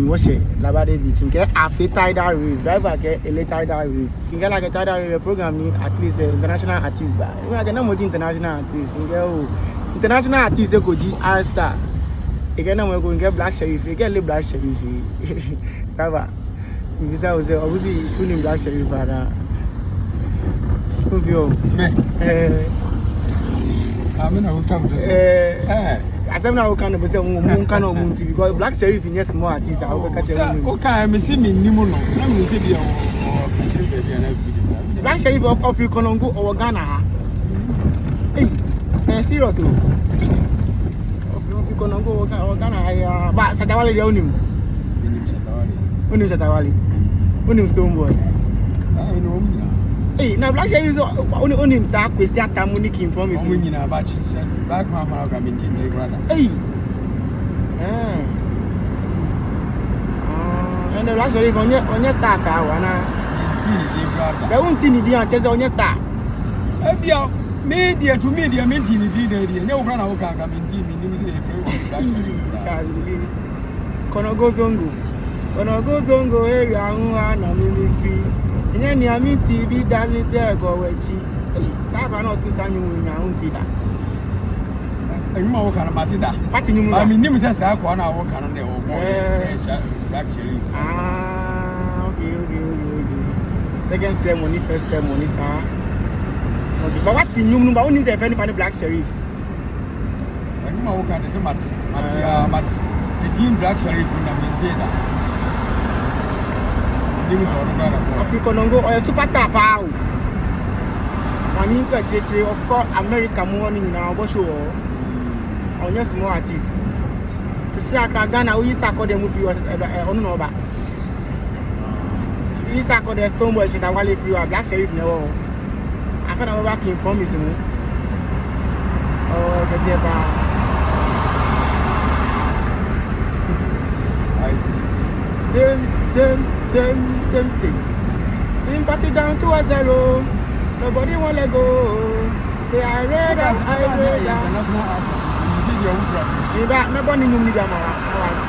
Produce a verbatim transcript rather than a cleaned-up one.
Wɔshɛ Labadi Beach, mikɛɛ afee tidal wave, driver kɛɛ ele tidal wave. Mikɛɛ lɛ akɛ tidal wave program ni at least, eh, international artist ba. Mikɛɛ akɛ namɔ ji international artist, mikɛɛ oo, international artist lɛ eko ji All Star. Ekɛɛ namɔ eko, mikɛɛ Black Sherif, ekɛɛ ele Black Sherif. Driver, mibisa osɛɛ, obusi, onim Black Sherif anaa? Ofi oo. Mɛɛ? Eh. Amina, o kam to. Eh. Eh. Asɛm ni okane bo sɛɛ, mɔ, mɔ kane mɔ nti, because Black Sherif nyɛ small artist, a, okɛɛ kɛ sɛ, okane mi sɛɛ minim nɔ, na mi sɛɛ bi a, o, o, Black Sherif of, of Konongo, ɔwɔ Ghana ha. Hey, eh, serious oo. Of, of Konongo, ɔwɔ Ga-, ɔwɔ Ghana ha, ya. Ba, Shatta Wale deɛ onim? Minim Shatta Wale. Onim Shatta Wale? Onim Stonebwoy? Ah, minim wɔn nyinaa. Hey, na Black Sherif nso, onim, onim saa Kwesi Atamu ne King Promise? Wɔn nyinaa, ba chi, chi, Black man, man, ɔka mi nti, nti, brother. Hey. Eh. Ah, ɛnde Black Sherif, ɔnyɛ, ɔnyɛ star saa o, anaa? Nti, nti, brother. Sɛ wonte ne din a, kyerɛ sɛ ɔnyɛ star. Ebia, me deɛ, to me deɛ, mente ne din dɛn deɛ. Nyɛ wo koraa na woka, anka mente, mennim sɛ yɛfrɛ wo Black Sherif koraa. Charlie. Konongo Zongo. Konongo Zongo area ho ha na me mefiri. Ɛnyɛ nea mente bi da ne sɛ ɛkɔ w'akyi. Ei, saa akwadaa na ɔto saa nnwom yi nyinaa, wonte da? Nnwom a woka no, mate da. Mate nnwom no da. Ba, mennim sɛ saa akwadaa no a woka no na ɛwɔ bɔɔl yɛ sɛ ɛhyɛ Black Sherif. Ah, okay, okay, okay, okay. Second ceremony, first ceremony, saa. Okay, but wate nnwom no, but wonnim sɛ ɛfɛ nipa ne Black Sherif? Nnwom a woka de sɛ mate, mate, ah, mate. Edin Black Sherif na mente da. Nim sɛ ɔno koraa na bɔ. Afei Konongo, ɔyɛ superstar paa o. Maame nka kyerɛkyerɛ, ɔkɔ America mu hɔ no nyinaa, ɔbɔ show wɔ hɔ. Ɔnyɛ small artist. Sisi akra Ghana, woyi saa akɔdeɛ mu firi hɔ, ɛ, ɛ, ɔno na ɔba. Woyi saa akɔdeɛ Stonebwoy, Shatta Wale firi hɔ a, Black Sherif na ɛwɔ hɔ. Ansa na wɔba King Promise mu. Oh, kɛseɛ paa. I see. Same, same, same, same, same. Sympathy down to a zero. Nobody won't let go. Say I read am, I read am. International artist. You see the Owufra. Meba, mɛbɔ ne nnwom no bi ama wo, ama woate.